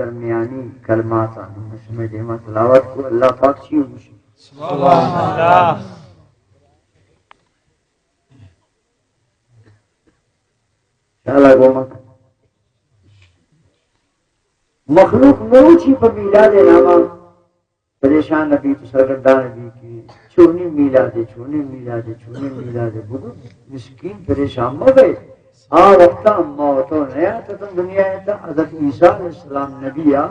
درمیانی کلمات آں، ہم شمئے دیما تلاوت کو، اللہ پاک چی گوشی؟ سبحان اللہ۔ شالا گوما مخلوق مروچی پہ میلاد ناما پریشان نبی تو سرگردان نبی کہ چونی میلاد، چونی میلاد، چونی میلاد۔ بگو مسکین پریشان مبے۔ آ وقتا اما و تو نیاتتن دنیا تا، حضرت عیسیٰ علیہ السلام نبی آ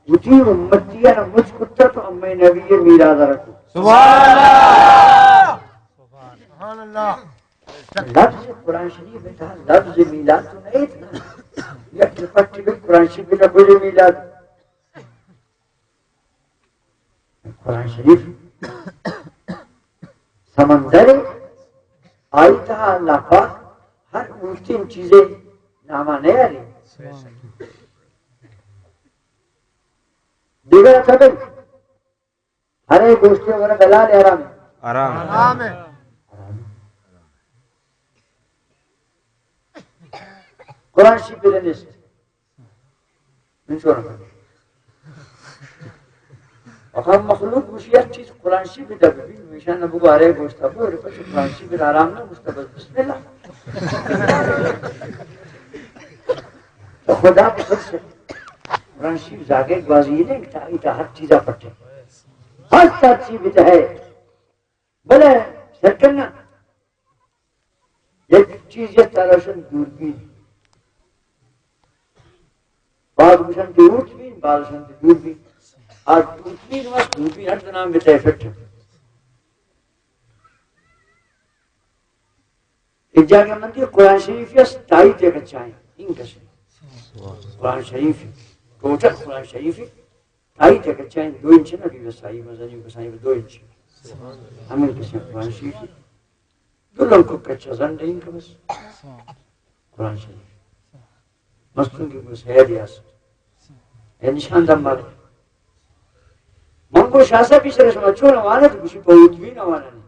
وتی امتی آ مچ کتا تو اما نبی میلاد رکو۔ سبحان اللہ۔ سبحان اللہ۔ لفظ قرآن شریف تھا، لفظ میلاد تو نہیں تھا۔ یک پٹی بھی قرآن شریف نہ بولے میلاد۔ قرآن شریف سمندر ہے، آئی تہا اللہ پاک ہر ممکن چیزے ناما نیاری۔ دیگر تبن ہرے گوشتے ورا بلال حرام۔ حرام۔ قرآن شریف بلے نیست۔ من چون کنم؟ آخر مخلوق گوشی یک چیز قرآن شریف بدا ببین، میشان نبو بارے گوشتا بو، ارے پس قرآن شریف بدا آرام نہ گوشتا، بس بسم اللہ۔ تو خدا بخش قرآن شریف زاگے گوازی نہیں، تا ایتا ہر چیزا پٹے۔ ہر چیز بدا ہے۔ بلے سرکنا یک چیز یک تراشن دوربین۔ بعض گوشن کہ اوتبین، بعض گوشن کہ دوربین۔ آ اوتبین و دوربین ہر دو نام بہ تہ فٹ۔ ایک جاگہ من دی قرآن شریف یا تائید یک چاہیں، این کسے۔ قرآن شریف، ٹوٹل قرآن شریف، تائید یک چاہیں دو انچ نہ بی بس آئی مزنی کسانی دو انچ۔ ہمیں کسے قرآن شریف۔ دو لنکو کچا زنڈ این کہ بس۔ قرآن شریف۔ مستونگ بس ہے دیاس۔ اے نشان دم مارے۔ من گو شاہ صاحب پیسر شما چون وانت؟ گوشی پہ اوتبین وانا نی۔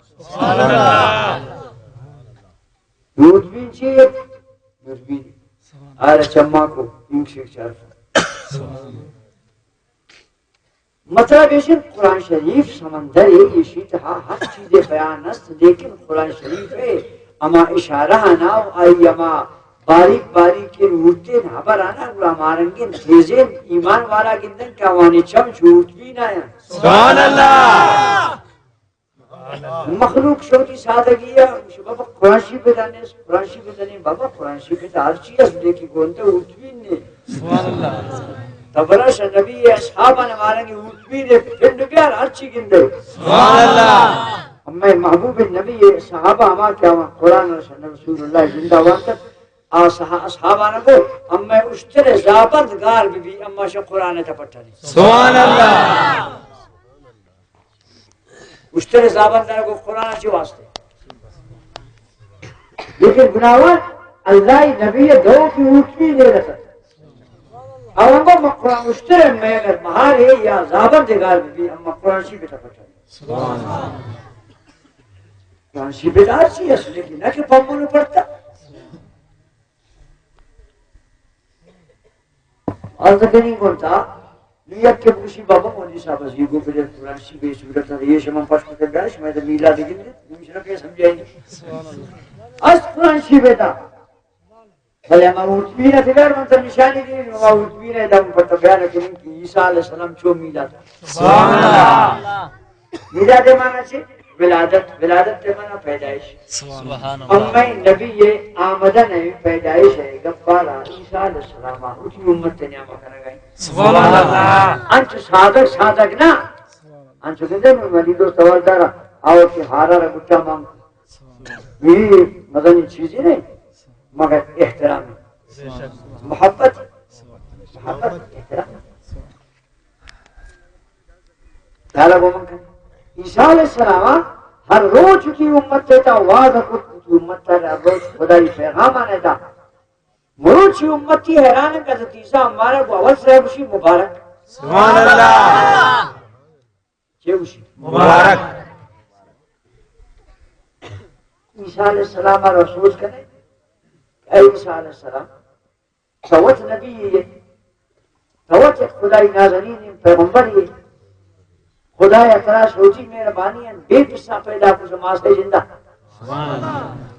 اوتبین چی؟ دوربین۔ آر چما کو، این شیخ چارفا۔ مطلب ایش انت قرآن شریف سمندر ہے، ایشی تہا ہر چیزے بیان است، لیکن قرآن شریف ہے، اما اشارہ ناو آئی اما باریک باریک کے روٹین حبر آنا گڑا مارنگین تیزین ایمان والا گندن کہ آوانی چم چوٹ بھی نہ آیا۔ سبحان اللہ۔ مخلوق شوتی سادگی ہے، بابا قرآن شریف بدانے، قرآن شریف بدانے، بابا قرآن شریف بدا ہر چیز اس، لیکن گونتے اوتبین نے۔ سبحان اللہ۔ تبرش نبی اصحابہ نے مارنگی اوتبین نے، پنڈ بیار ہر چی گندے۔ سبحان اللہ۔ اما محبوب نبی صحابہ ہما کیا وہاں قرآن رسول اللہ زندہ وانتا۔ آ صحا-، اصحابانا گو، اما اشتر زابند گار بی بی، اما شا قرآن تا پٹھانی۔ سبحان اللہ۔ اشتر زابند کو قرآن چی واسطے؟ لیکن گناہوار اللہ نبی دو کی اوتبین نے رسد۔ اور ہم کو قرآن اشتر میں اگر مہار ہے یا زابند گار بی بی، اما قرآن شریف تا پٹھانی۔ سبحان اللہ۔ قرآن شریف بدا چی ہے، لیکن نہ کہ پمونو پڑھتا۔ عرض کنی گونتا، نو یک کہ بگوشی بابا مولوی صاحب از یہ گو پہ قرآن شریف بے صورت ہے، یہ شما پاس کو بیار، شما تو میلاد گندے، نو شما کہ سمجھائیں۔ از قرآن شریف بدا۔ بلے ہما اوتبین ء دگر من ترا نشانی دیں، ہما اوتبین ء دم پہ تو بیان کنیں کہ عیسیٰ علیہ السلام چو میلاد۔ سبحان اللہ۔ میلاد ء معنی چی؟ ولادت، ولادت ء معنی پیدائش۔ سبحان اللہ۔ اما نبی ء آمدن ء پیدائش ء گپارا عیسیٰ علیہ السلام ء وتی امت ء نیام کنگ ء۔ سبحان اللہ۔ انچو سادگ سادگ نہ، انچو کہ دے من ولی دوست حوالدار آور کہ ہارا را گٹا مان۔ یہ مزنی چیزی نہیں۔ مگر احترام، محبت، محبت، احترام۔ دارا گو من کن۔ عیسیٰ علیہ السلام ہر روچ کی امت تا واز کت، کی امت تا ہر روچ خدائی پیغام آنے تا۔ مروچی امتی حیران کہ حضرت عیسیٰ ہمارا گو اول سرا بشی مبارک۔ سبحان اللہ۔ چے گوشی؟ مبارک۔ عیسیٰ علیہ السلام ء را سوچ کنے، اے عیسیٰ علیہ السلام، تو وت نبی ئے، تو وت یک خدائی نازنینیں پیغمبرے ئے۔ خدایا ترا شوتی مہربانی انت، بے پسا پیدا کو شماسے جندا۔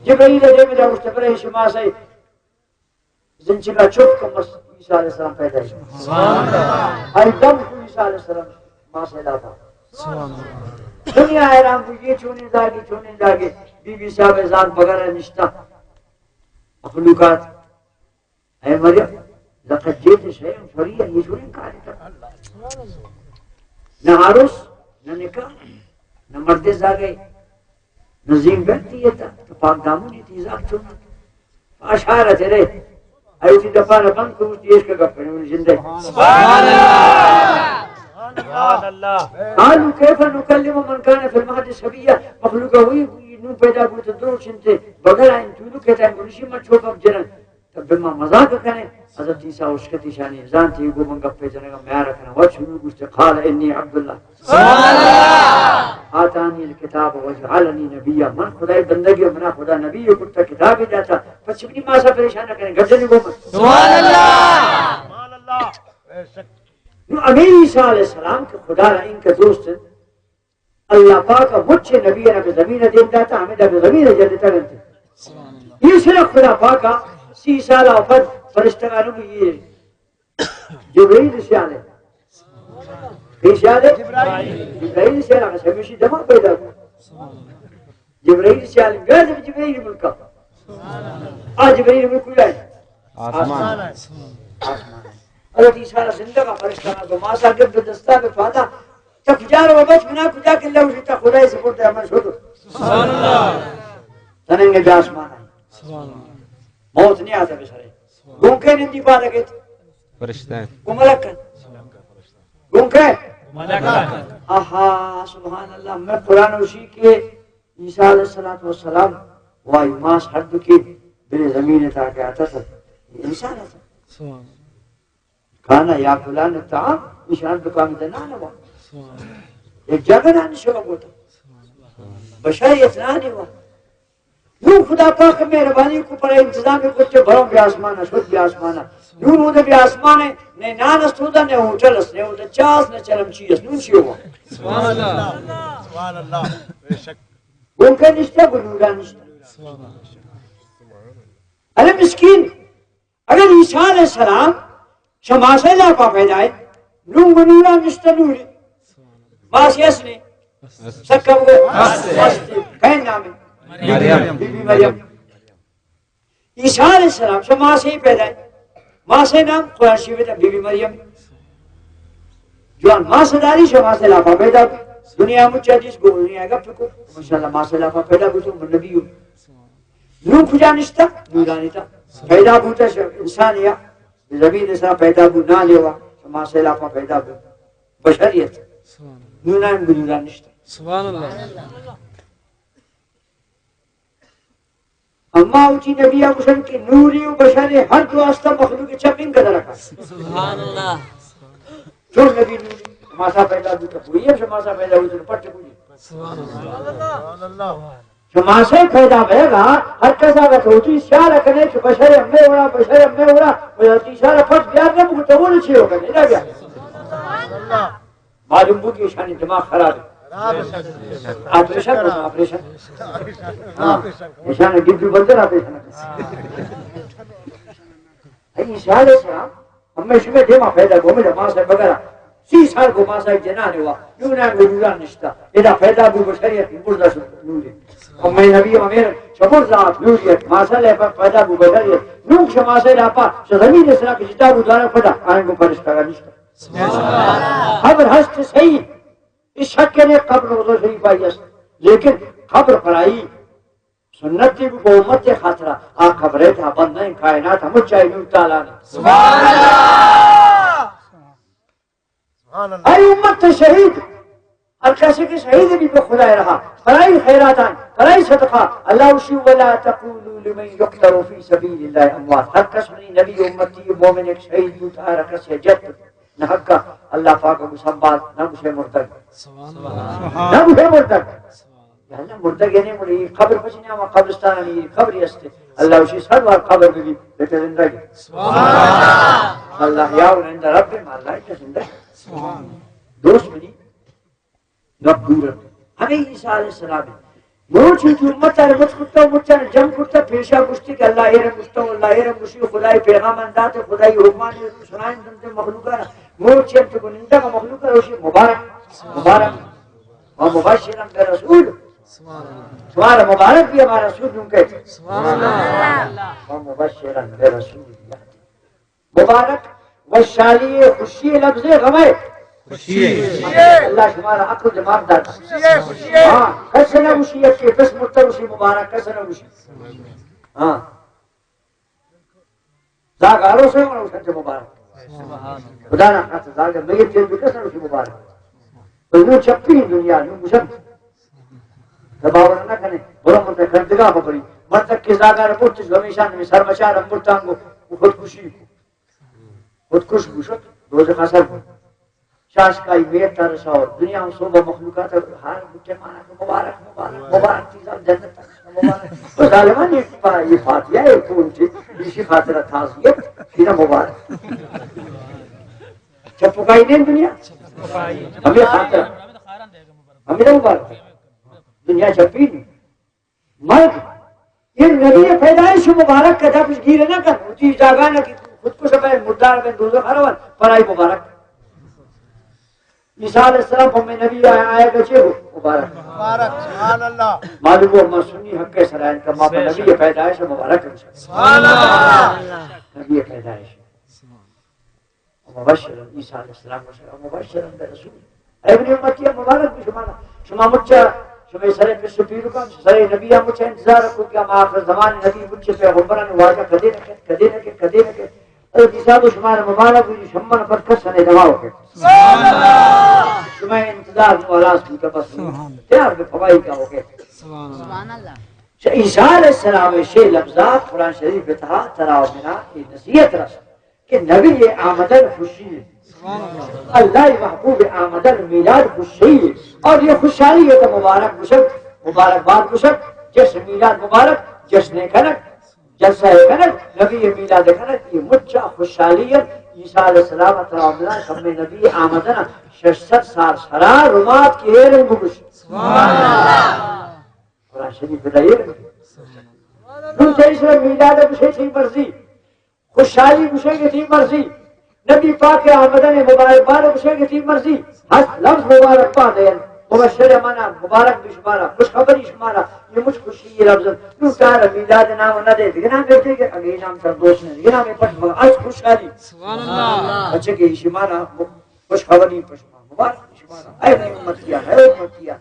جبرائیل ء دیم دا گوشت، برے شماسے زنچکا چپ کن، بس عیسیٰ علیہ السلام پیدا ہے۔ آئی دم کو عیسیٰ علیہ السلام ماسے لاپا۔ دنیا حیران کو، یہ چونیں زاگے، چونیں زاگے۔ بی بی صاحب زاگ بغیر نشتا۔ مخلوقات اے مریم، لقد جئت شیئا فریا، یہ چونیں کارے تا۔ نہ عروس، نہ نکاح، نہ مردے زاگے، نہ زین بنتی یہ تا، تو پاک دامنی تی زاگ چون۔ فاشارت الیہ، ایتی دپارا بند کو، اس دیش کا گپ کرنے، زندہ۔ سبحان اللہ۔ قالوا کیف نکلم من کان فی المہد صبیا، مخلوق ہوئی، نو پیدا کو تو درو چنتے، بغیر ان تو کہتا ہے، منشی من چوکا جنن۔ تب ما مذاق کنے، حضرت عیسیٰ اشکتی شانی، زانتی گو من گپے جنگا میار کنا، وت شروع گوشتے، قال انی عبد اللہ۔ سبحان اللہ۔ آتانی الکتاب و جعلنی نبیا، من خدای بندگی، منا خدا نبی کتا، کتابی داتا، پچ منی ماسا پریشان کنے، گردنی گو من۔ سبحان اللہ۔ نو امیر عیسیٰ علیہ السلام کہ خدا را ان کا دوست، اللہ پاک ء مچ نبی ء بہ زمین ء دیم داتا، ہمیں دا بہ زمین ء جلتا گنتے۔ یہ صرف خدا پاک ء سی سال ء پد فرشتگان کو یہ جبرائیل سیال ہے۔ کئی سیال ہے؟ جبرائیل سیال ہے، ہمیشی دما پیدا ہوا۔ جبرائیل سیال، گرد جبرائیل ملکا۔ آ جبرائیل ملک کجا ہے؟ آسمان۔ آسمان۔ حضرت عیسیٰ را زندگا فرشتہ را دو ماسا گرد دستا بہ پادا۔ چہ کجا رو بچ منا کجا کلا وشی تا خدای سپرد ہے من شد۔ سبحان اللہ۔ تننگ جا آسمان ہے۔ سبحان اللہ۔ موت نہیں آتا بسرے۔ گون کے نندی پادا گیت؟ فرشتہ۔ گون ملک کن؟ گون کے؟ ملک کن۔ آہا، سبحان اللہ۔ میں قرآن وشی کے عیسیٰ علیہ الصلوۃ والسلام وائی ماس ہر دکی بلے زمین تا کہ آتا تھا۔ انسان آتا۔ سبحان اللہ۔ کانا یاکلان الطعام، نشان دکان دے نان وا۔ سبحان اللہ۔ ایک جگہ نان شوا گوتا۔ بشریت نان وا۔ نو خدا پاک مہربانی کو پر انتظام کرتے بھرو بی آسمان، شد بی آسمان۔ نو نو دے بی آسمان ہے، نہ نان است ہوتا، نہ ہوٹل است، نہ ہوتا چاس، نہ چلم چی است، نون چی ہوا؟ سبحان اللہ۔ سبحان اللہ۔ بے شک۔ گون کے نشتا، گون نورا نشتا۔ سبحان اللہ۔ ارے مسکین، اگر عیسیٰ علیہ السلام شماسے لاپا پیدا ہے، نون گون نورا نشتا نوری۔ ماسی اس نے۔ سکا وہ۔ اس۔ اس۔ کہیں نام ہے؟ مریم۔ بی بی مریم۔ عیسیٰ علیہ السلام شماسے پیدا ہے۔ ماسے نام قرآن شریف ہے بی بی مریم۔ جوان ماسے داری شماسے لاپا پیدا۔ دنیا مچ حدیث کو دنیا گپ کو۔ ماشاءاللہ ماسے لاپا پیدا کو تو نبی ہو۔ نو کجا نشتا؟ نورانی تا۔ پیدا بوتا ش-، انسان یا زمین سرا پیدا بو، نہ لیوا، ماسے لاپا پیدا بو۔ بشریت۔ سبحان اللہ۔ نو نام بو نورا نشتا۔ سبحان اللہ۔ اما اوچی نبی گوشن کہ نوری و بشری ہر دو آستا مخلوق چپ انقدر رکھا۔ سبحان اللہ۔ چون نبی نوری، ماسا پیدا بوتا، کوئی ہم شماسا پیدا بوتا، پٹ کوئی۔ سبحان اللہ۔ شماسے پیدا بیگا، ہر کسا گت ہوتی سیال کنے کہ بشر امے وڑا، بشر امے وڑا، بشر تیسارا پٹ بیار نہ بگو تو وہ چیو کنے، نہ بیا۔ معلوم بو کہ ایشانی دماغ خراب ہے۔ آپریشن کرو، آپریشن۔ ہاں، ایشان گڈو بندر آپریشن۔ اے عیسیٰ علیہ السلام، ہمیں شمے دیما پیدا گو، میرا ماں سے بغیر سی سال کو ماں سے جنان ہوا، یونان کو یونان نشتا، ادا پیدا گو بشریت، برزا شد نوری۔ ہمیں نبی امیر، شبرزا نوریت، ماں سے لے پیدا گو بشریت، نوک شما سے لاپا، شزمین اسرا کی جدا گو دارا پدا، آئیں گو فرشتہ نشتا۔ قبر ہست صحیح، اس شک نے قبر روضہ شریف آئی است، لیکن قبر پرائی سنت دی بو امت خاطرہ، آ قبر تا بند نہیں، کائنات ہم چاہی نور تعالیٰ نے۔ سبحان اللہ۔ اے امت شہید، ہر کسی کہ شہید بھی پہ خدا رہا، پرائی خیراتان، پرائی صدقہ، اللہ اشی ولا تقولوا لمن يقتل في سبيل الله اموات۔ ہر کس منی نبی امتی مومن ایک شہید بوت، ہر کس یہ جت نہ حقا، اللہ پاک کو سنبھال، نہ اسے مردگ۔ سبحان اللہ۔ نہ اسے مردگ۔ یا اللہ مردگ یعنی مڑی قبر پچ نیاما، قبرستان ہمی قبری است۔ اللہ اشی صد وار قبر بی، بی، بی زندگی۔ سبحان اللہ۔ اللہ یاور عند رب، ما اللہ ءَ زندہ۔ دوست منی، گپ دور انت۔ ہمے عیسیٰ علیہ السلام انت۔ روچ وتی امت ءَ مچ کتا، مچاں جم کتا، پیشا گوشتی کہ اللہ اے رنگ گوشتا، اللہ اے رنگ گوشی، خدائی پیغام دات، خدائی حکمان سنائیں دنتے مخلوقا۔ روچ انت گو نندگ مخلوق روشی مبارک، مبارک۔ و مبشرا برسول۔ شمارا مبارک بی ہما رسول نوں کئیت۔ و مبشرا برسول۔ مبارک وشحالی، خوشی لفظ غم ہے۔ خوشی۔ اللہ شمارا عقل دماغ دات۔ خوشی، خوشی۔ ہاں، کس نہ خوشی، یکے بس مرتا خوشی مبارک، کس نہ خوشی۔ ہاں۔ زاگارو سے من اوشن چہ مبارک۔ خدا نہ خاص زاگ میت چیز بکس نہ اوشی مبارک۔ تو نوں چپی دنیا نوں گشن۔ تو باور نہ کنے، برو من تے کردگا ببری۔ من تک کے زاگار پوچھ ہمیشہ نمی سر مچار ہم برتانگو، وہ خودکشی کو۔ خودکش گشت، دوزخ اثر کو۔ شاشکائی میت تر سو، دنیا ہم صوبہ مخلوقات ہر بچے مانا کہ مبارک، مبارک، مبارک چیزاں جنت تک مبارک۔ تو ظالمان یہ پا-، یہ فاتحہ ہے کون چی؟ اسی خاطر تعزیت، پھر مبارک۔ چپ پکائی نہیں دنیا؟ ہمیں خاطر۔ ہمیں مبارک۔ دنیا چپی نہیں۔ مرگ، یہ نبی پیدائش مبارک کا کچھ گیر نہ کر، اسی جاگہ نہ کہ خودکش بے، مردار بے، دوزخ روان، پرائی مبارک۔ عیسیٰ علیہ السلام ہمیں نبی آیا، آیا کہ چے ہو؟ مبارک۔ مبارک، سبحان اللہ۔ معلوم ہو، ما سنی حق کے سرائن کا، ما پہ نبی پیدائش مبارک ہم سن۔ سبحان اللہ۔ نبی پیدائش۔ مبشرا، عیسیٰ علیہ السلام گوشت، مبشرا برسول۔ اے منی امتی، مبارک بی شمارا۔ شما مچا، شما سر پس پیرکان، سر نبی مچا انتظار کو کہ ہم آخر زمان نبی مچ پیغمبران واجہ کدے نہ کت، کدے نہ کت، کدے نہ کت۔ اے عیسیٰ گوشت، شمارا مبارک بی، شما پر کس نے دوا ہو کے۔ شما انتظار نو راست بوتا بس۔ تیار بے فوائی کا ہو کے۔ سبحان اللہ۔ عیسیٰ علیہ السلام شے لفظات قرآن شریف بتہا ترا و منا کی نصیحت رسد۔ کہ نبی آمدن خوشی ہے۔ اللہ محبوب آمدن میلاد خوشی ہے۔ اور یہ خوشحالی ہے تو مبارک گشک، مبارکباد گشک، جشن میلاد مبارک، جشن کنک، جلسہ کنک، نبی میلاد کنک، یہ مچا خوشحالی ہے۔ عیسیٰ علیہ السلام ترا منا کم نبی آمدن شش صد سال سرا رمات کی اے رنگ بگش۔ قرآن شریف بدا اے رنگ۔ نو تیسرا میلاد گشے چی مرضی۔ خوشحالی گشے کہ تئی مرضی، نبی پاک آمدن مبارکباد گشے کہ تئی مرضی، ہست لفظ مبارکباد ہے، مبشر مانا مبارک بی شمارا، خوشخبری شمارا، یہ مچ خوشی یہ لفظ۔ نو تارا میلاد نام نہ دے، دگہ نام دیتے کہ اگے نام تر دوست نے، دگہ نام پٹ مگا، از خوشحالی۔ سبحان اللہ۔ اچھا کہ شمارا خوشخبری پہ شما، مبارک بی شمارا، اے منی امتیان، اے امتیان۔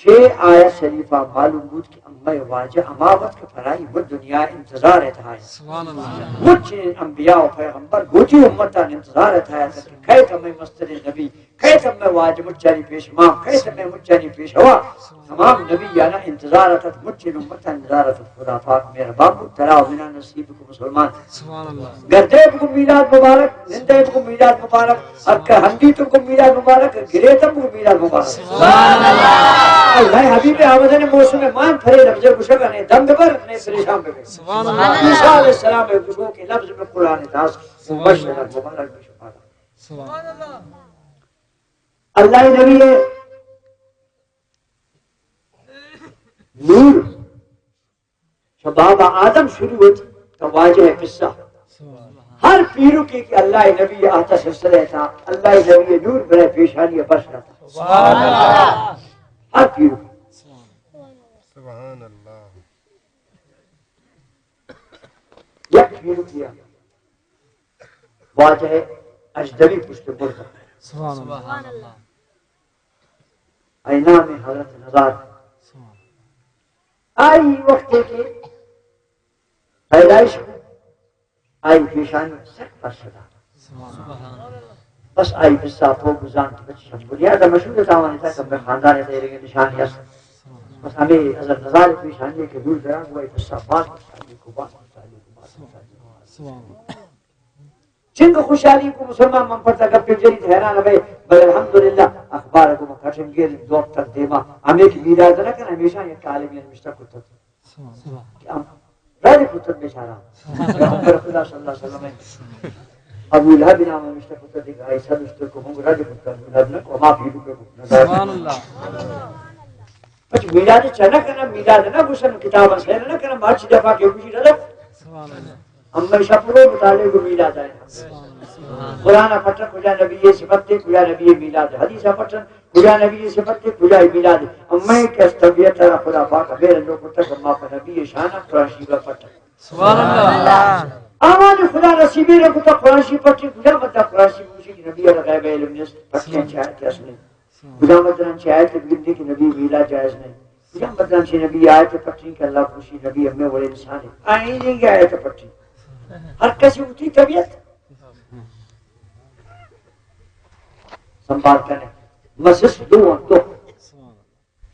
شے آیت شریفہ معلوم بود کہ امہ واجہ ہما وقت کہ پرائی و دنیا انتظار اتہا ہے۔ سبحان اللہ۔ مچ انبیاء و پیغمبر گوتی امتان انتظار اتہا ہے کہ کئیت امہ مستر نبی، کئیت امہ واجہ مچانی پیش امام، کئیت امہ مچانی پیش ہوا۔ تمام نبی یانا انتظار اتت، مچ امتان انتظار اتت۔ خدا پاک مہربان بود، ترا و منا نصیب کو مسلمان۔ سبحان اللہ۔ گردے بگو میلاد مبارک، نندے بگو میلاد مبارک، ہر کہ ہندی تو بگو میلاد مبارک، گریتم بگو میلاد مبارک۔ سبحان اللہ۔ اللہ حبیب آمدن موسم مان پرے لفظ گشگ نے دم ببر نے پریشان ببر۔ سبحان اللہ۔ عیسیٰ علیہ السلام گشو کہ لفظ میں قرآن داس مبشر مبارک بشمارا۔ سبحان اللہ۔ اللہ نبی نور شہ بابا آدم شروع ات تا واجہ قصہ۔ ہر پیرو کے کہ اللہ نبی آتا سلسلہ تھا، اللہ نبی نور برے پیشانی بس رہتا۔ سبحان اللہ۔ ہر پیرو۔ سبحان اللہ۔ یک پیرو کیا واجہ اجدبی پشت برزا۔ سبحان اللہ۔ اے نام حضرت نزار۔ آئی وقت کہ پیدائش کو، آئی پیشانی سک پرشدہ۔ سبحان اللہ۔ بس آئی بسا پو گزان تو بچ شم بنیاد مشہور تاوانی تا کم خاندان تیرے نشانی است۔ بس ہمیں حضرت نزار پیشانی کہ دور دران کو آئی بسا بات، سالی کو بات، سالی کو بات، سالی کو بات۔ سبحان اللہ۔ چنگ خوشحالی کو مسلمان من پتا گپ جنی حیران بے، بل الحمدللہ اخبار کو کٹن گیر دو ہفتہ دیما ہمیں کہ میلاد نہ کن، ہمیشہ یک عالمی نوشتہ کرتا۔ سبحان اللہ۔ کہ ہم راضی کرتا بیچارہ۔ پیغمبر خدا صلی اللہ علیہ وسلم ہے۔ ابو لہب نام نشتہ کتا، دیکھ، آئی سر نشتہ کو ہم رد کتا، ابو لہب نہ کو، ما بھی کو نہ۔ سبحان اللہ۔ پچ میلاد چنا کنا، میلاد نہ گوشن، کتاب سیر نہ کنا، ما چی دفعہ کے گوشی رد۔ سبحان اللہ۔ اما شپرو مطالعے کو میلاد آیا۔ سبحان اللہ۔ قرآن پٹھن کجا نبی صفت، کجا نبی میلاد، حدیث پٹھن کجا نبی صفت، کجا میلاد۔ اما کہ اس طبیعت را خدا پاک میرے لوگ تک ما پر نبی شان قرآن شریف پٹھن۔ سبحان اللہ۔ آوان خدا نصیبی را کتا قرآن شریف پٹھن، کجا مدد قرآن شریف گوشی کہ نبی را غیب علم نیست، پٹھن چاہے کہ اس نے۔ کجا مدد چاہے کہ بگندی کہ نبی میلاد جائز نہیں۔ کجا مدد چاہے نبی آیت پٹھن کہ اللہ گوشی نبی ہمیں وڑے انسان ہے۔ آئین یہ آیت پٹھن۔ ہر کسی ہوتی طبیعت۔ سنبھال کنے۔ مسس دو، دو۔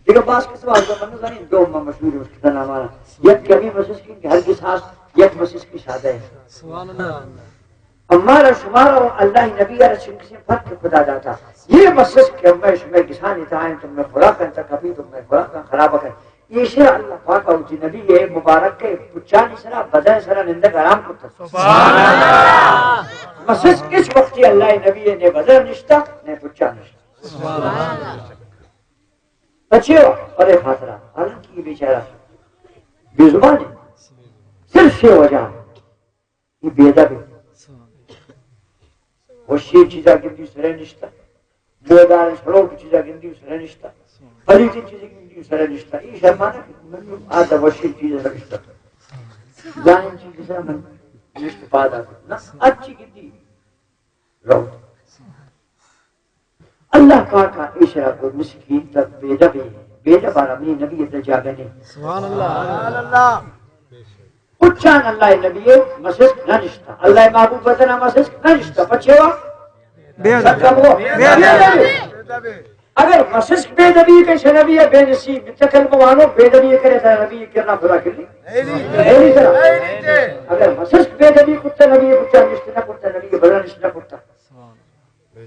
دیگه باز قسم از من زنین دو ما مشهور است که نام آنا. یک کمی مسس کی که هر کس هست، یک مسس کی ساده ہے۔ سبحان اللہ۔ ہمارا شمارا و اللہ نبی را چنکسیں فرق خدا داتا۔ یہ مسس کہ ہمیں شمیں گسانی تھا ہیں، تم میں خوراک انت کبھی، تم میں خوراک خراب کن۔ یہ شے اللہ پاک او جی نبی ہے مبارک کے پچانی سرا، بدن سرا نندگ آرام کرتا۔ سبحان اللہ۔ مسس اس وقتی اللہ نبی نے بدن نشتا، نے پچا نشتا۔ سبحان اللہ۔ پچے وا، پرے خاطرہ، حالانکہ یہ بیچارہ بے زبان ہے۔ صرف یہ وجہ ہے۔ یہ بے ادب ہے۔ وشی چیزا گندی سرے نشتا۔ بودار سڑو کی چیزا گندی سرے نشتا۔ پلیتی چیزا گندی سرے نشتا۔ یہ شرمانا کہ من آدھا وشی چیزا نشتا۔ جانن چیز سرا من نشت پادا۔ نا، اچھی گندی۔ رو۔ اللہ پاک ء ایشرا گو مسکین تک بے دبے، بے دبارا منی نبی ء جاگہ نے۔ سبحان اللہ۔ پچان اللہ نبی مسسک نہ نشتا، اللہ محبوب وطن مسسک نہ نشتا، پچے وا؟ بے دبے۔ سکم ہو۔ بے دبے۔ اگر مسسک بے دبی کہ شے نبی بے نصیب، متکل موانو بے دبی کرے تا نبی کرنا خدا کلی۔ نہیں، نہیں۔ اگر مسسک بے دبی کتا نبی کتا نشت نہ کتا، نبی بلا نشت نہ کتا۔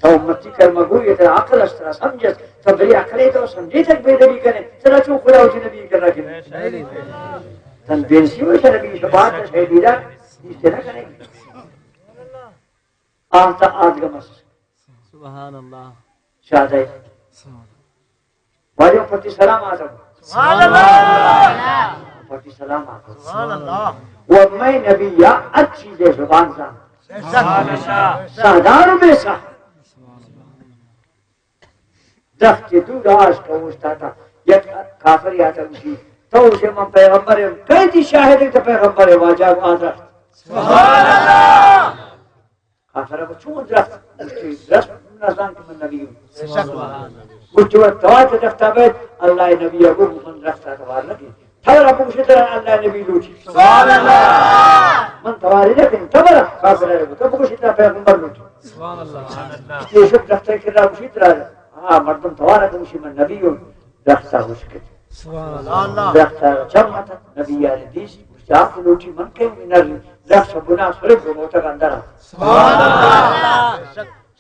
تو امتی کلمہ گوئی، ترا عقل است، ترا سمجھ است، تو بری عقلے تو سمجھے تک بے دبی کنے، ترا چون خدا وتی نبی کرا کنے۔ تن بینسی و شے نبی شفاعت شے دیدار، اس طرح کنے۔ آتا آدگہ مس۔ سبحان اللہ۔ شادے۔ واجہ پتی سلام آتا۔ سبحان اللہ۔ پتی سلام آتا۔ سبحان اللہ۔ و میں نبی یا اچ چیزے زبان زان۔ سبحان اللہ۔ سہدار و بے سہ۔ درخت دور آش کا اوشتاتا۔ یک کافر یا تا گوشی، تو اسے من پیغمبر ہے، کئی تی شاہد ہے تو پیغمبر ہے، واجہ آدرخت۔ سبحان اللہ۔ کافر ء چون درخت؟ گوشتی، درخت نزان کہ من نبی ہوں۔ سبحان اللہ۔ گوشتی، و تو آ درخت ء بیت، اللہ نبی ء گو من درخت ء توار نبی۔ تھر ابو شتر اللہ نبی لوٹی۔ سبحان اللہ۔ من تواری نہ کنی، تبر کافر ء گو، تو ابو شتر پیغمبر لوٹی۔ سبحان اللہ۔ یہ شد درخت ء کرا ابو شتر، ہاں، مردم توار ابو شی من نبی ہوں۔ درخت ء ہشکت۔ سبحان اللہ۔ درخت ء چم اتک، نبی ء دیست، گوشت، آپ لوٹی من کئے نر، درخت ء بنا سرے گروتگ اندر ء۔ سبحان اللہ۔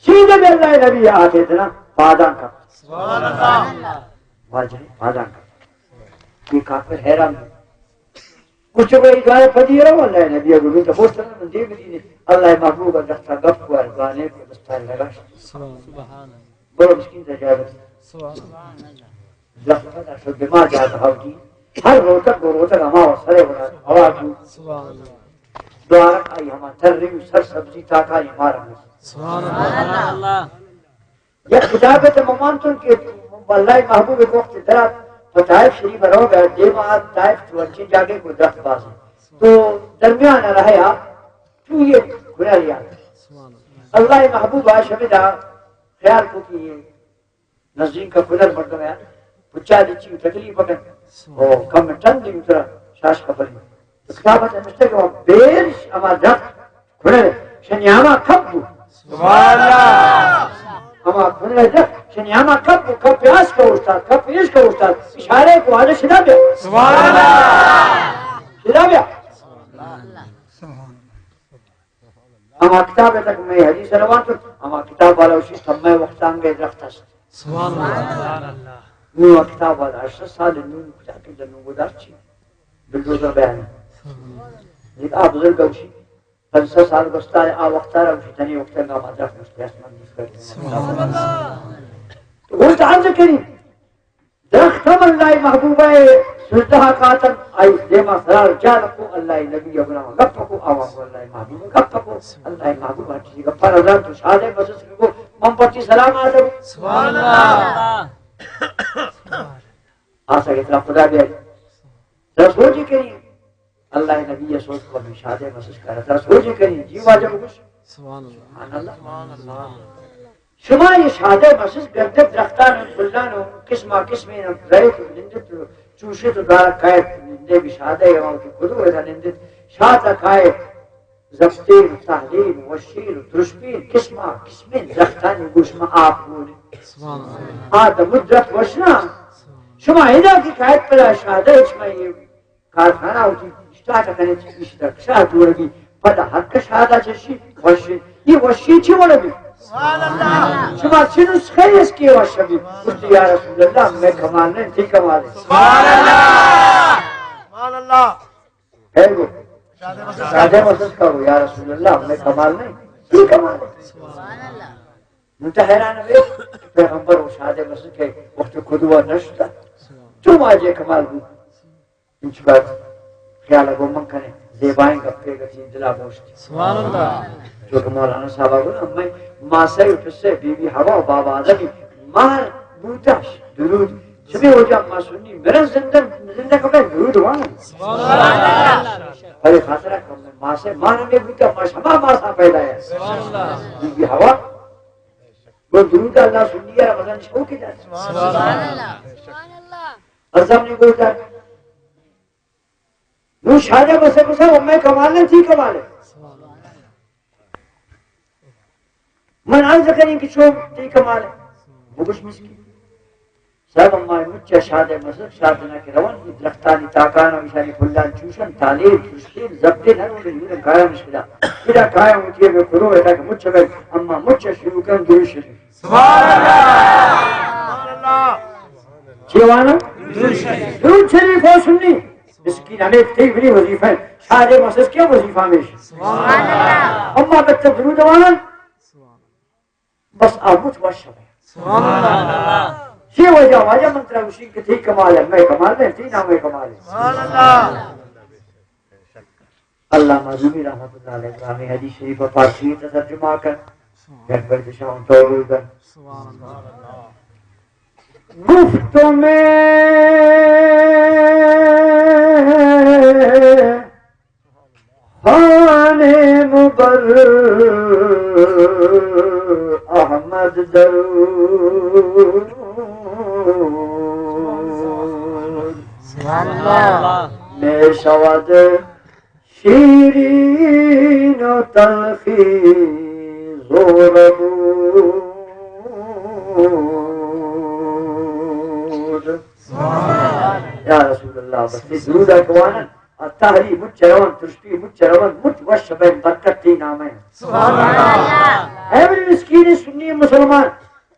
سیدھے اللہ نبی آتے تھے نا، پادان کا۔ سبحان اللہ۔ واجہ پادان کا۔ یہ کافر حیران ہے۔ کچھ بڑی گائے پدی رہو، اللہ نبی ء گوشت، بوشت من دیم دینے، اللہ محبوب ء درخت ء گپ کو، گانے کو دستار لگا۔ سبحان اللہ۔ برو مسکین ء جاگہ۔ سبحان اللہ۔ زحمت ء شد ما جاگہ ہوتی۔ ہر روتک گو روتک ہما و سرے وڑا ہوا جو۔ سبحان اللہ۔ دوارک آئی ہما تر ریو سر سبزی تاکا یہ مارا۔ سبحان اللہ۔ یک کتاب ء تہ ممانتون کہ اللہ محبوب ء وقت درات پہ طائف شریف ء روگ ء دیما آت، طائف تو انچیں جاگے کو درخت باز ہے۔ تو درمیان ء رہے آ تو یہ گناہ یاد۔ اللہ محبوب ء شمدا خیال کو کہ یہ نزدیک کا کنر مردم ہے، پچا دی چی تکلیف بکن، او کم ٹن دی اترا شاش خبری۔ کتاب ء نوشتہ کہ وہ بیر ہما درخت کنر، شنیاما کب بو۔ سبحان اللہ۔ ہما کنر درخت، شنیاما کب بو، کب پیاس کا استاد، کب پیش کا استاد، اشارے کو آنے شدا بیا۔ سبحان اللہ۔ شدا بیا۔ سبحان اللہ۔ ہما کتاب ء تک میں حدیث روان تو، ہما کتاب والا اسی تمے وقتانگے درخت است۔ سبحان اللہ۔ نو کتاب والا ہشت سد سال نو کتاب کے نو گدار چی بلڈوزر بیان۔ ایک آ بزرگ اوشی پنچ سد سال گوستہ، آ وقت ءَ را گوشی تنی وقت ءَ ما درخت گوشت است من نیست کردیم. تو گوشت عرض کریم، درخت ہم اللہ محبوبہ سجدہ کاتن، آئی دیما سرار جال کو، اللہ نبی گناہ گپ کو، آوا کو اللہ محبوب گپ کو، اللہ محبوب ہر چیز گپ پر اللہ تو شاد ہے بس اس کو من پتی سلام آدم. سبحان اللہ. آسا اتنا خدا بیاری. ترا سوچ کریم، اللہ نبی سوچ کو ہمیں شادے مسس کر ترا سوچ کریم. جی واجہ بگوش. سبحان اللہ. سبحان اللہ. شما یہ شادے مسس گردے درختان و پلان و قسمہ قسمین و رئیت و نندت و چوشت و دارا کائت نندے بھی شادے یا کہ کدو ہے نندت شاتا کائت. زبطین و تہلین و وشین و درشتین قسمہ قسمین درختانی گوش ما آپ گونے. سبحان اللہ. آ دمو درخت وشنا. شما اینا کی کائت پدا شادے شما یہ کارخانہ ہوتی اشتاک کنیت، اشتاک شاہ جوڑ بی، پدا حق شاہدا چشی وشی. یہ وشی چی وڑ بی؟ سبحان اللہ. شما چی نسخہ اس کی وش بی؟ گوشتی یا رسول اللہ، میں کمال نہیں، تھی کمال ہے. سبحان اللہ. سبحان اللہ. ہے گو. شادے مسس کا ہو، یا رسول اللہ، میں کمال نہیں، تھی کمال ہے. من تو حیران ہوئے، پیغمبر و شادے مسس کے وقت کدوا نشتا. تو واجہ کمال بو. انچکا خیال گو من کنے زیبائیں گپے گتی دلا بوشت. سبحان اللہ. جو کہ مولانا صاحب گو ہمیں ماسے و پسے بی بی حوا و بابا آدمی مہر بوتش درود. شبی وجہ ما سنی میرا زندہ زندہ کبے درود وان. سبحان اللہ. بڑے خاطرہ کم ماسے مہر میں بوتا ما شما ماسا پیدا ہے. سبحان اللہ. بی بی حوا گو درود اللہ سنی رمضان شو کی دار. سبحان اللہ. سبحان اللہ. ازم نے گوشت، نوں شادے بسے بسے، امے کمال نے تھی کمال ہے. من عرض کریں کہ چون تھی کمال ہے. بگوش مسکی. صاحب، اما مچ شادے مسک، شاد نہ کہ روان، یہ درختانی تاکان و ایشانی پھلان چوشن، تالیر، چوشکین، زبدے نہ روڑے، یوں کایا مشکلا. ادا کایا ہوتی ہے، میں کرو ہے تاکہ مچ بے، اما مچ شروع کن دروش. سبحان اللہ. سبحان اللہ. چی وانا؟ درود شریف. درود شریف ہو سنی. مسکین ہمیں تئی بری وظیفہ ہے. شادے مسس کیا وظیفہ ہمیش؟ سبحان اللہ. اما بچہ درود وانا. بس آموت وش ہے. سبحان اللہ. چی وجہ واجہ من ترا گوشی کہ تئی کمال ہے، میں کمال نہیں، تئی نام میں کمال ہے. سبحان اللہ. علامہ رومی رحمت اللہ علیہ گرامی حدیث شریف پارسی ترجمہ کن. یک بر دشاؤں تو روی بر. گفت میں خانے مبر احمد درود. سبحان اللہ. می شود شیرین و تلخی زور بود. یا رسول اللہ، بس یہ درود اکوانا، اور تہری مچ روان، ترشپی مچ روان، مچ وش بین برکت تی نامے. سبحان اللہ. اے منی مسکین سنی مسلمان،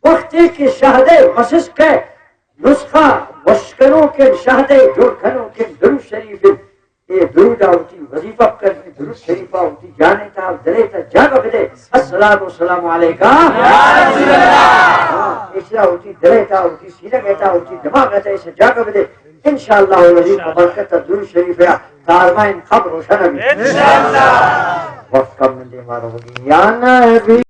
وقتی کہ شہدے مسس کے نسخہ وش کنوکیں، شہدے جوڑ کنوکیں، درود شریف، اے درود آ وتی وظیفہ کن، اے درود شریف آ وتی جانے تا، دلے تا جاگہ بدے. الصلاۃ والسلام علیکہ. یا رسول اللہ. ہاں، ایشرا وتی دلے تا، وتی سینہ تا، وتی دماغ تا ایشرا جاگہ بدے. انشاءاللہ العزیز، برکت درود شریف یا دارمائن قبر روشن بھی. انشاءاللہ. وقت کم من دے مارا ہوگی. یا نبی